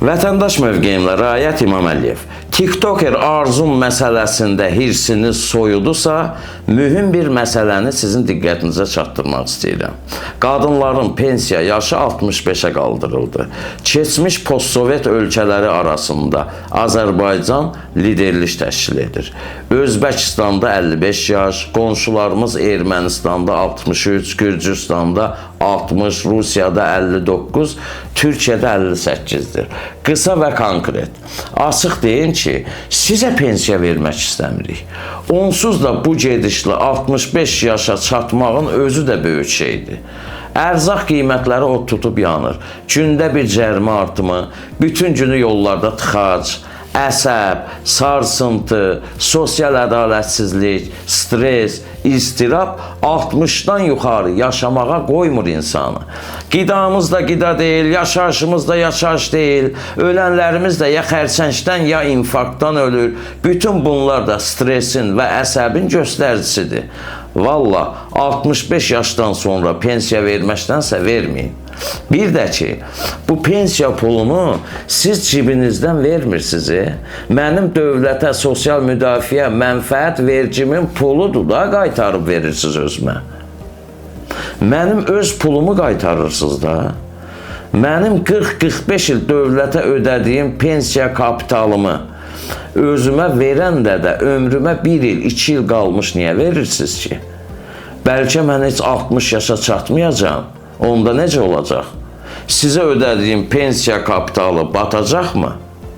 Vətəndaş mövqeyimlə Rayət İmaməliyev TikToker Arzun məsələsində hirsini soyudusa, mühüm bir məsələni sizin diqqətinizə çatdırmaq istəyirəm. Qadınların pensiya yaşı 65-ə qaldırıldı. Keçmiş postsovet ölkələri arasında Azərbaycan liderlik təşkil edir. Özbəkistanda 55 yaş, qonşularımız Ermənistanda 63, Gürcüstanda 60, Rusiyada 59, Türkiyədə 58-dir. Qısa və konkret. Açıq deyin ki, sizə pensiya vermək istəmirik. Onsuz da bu gedişlə 65 yaşa çatmağın özü də böyük şeydir. Ərzaq qiymətləri od tutub yanır. Gündə bir cərimə artımı, bütün günü yollarda tıxac, əsəb, sarsıntı, sosial ədalətsizlik, stres, iztirab 60-dan yuxarı yaşamağa qoymur insanı. Qidamız da qida deyil, yaşayışımız da yaşayış deyil. Ölənlərimiz də ya xərçəngdən, ya infarktdan ölür. Bütün bunlar da stresin və əsəbin göstəricisidir. Valla 65 yaşdan sonra pensiya verməkdənsə verməyin. Bir də ki, bu pensiya pulunu siz cibinizdən vermirsiniz. Mənim dövlətə, sosial müdafiə, mənfəət vergimin puludur da qaytarıb verirsiniz özümə. Mənim öz pulumu qaytarırsınız da. Mənim 40-45 il dövlətə ödədiyim pensiya kapitalımı özümə verəndə də ömrümə 1 il, 2 il qalmış niyə verirsiniz ki? Bəlkə mən heç 60 yaşa çatmayacağam. Onda necə olacaq? Sizə ödədiyim pensiya kapitalı batacaqmı?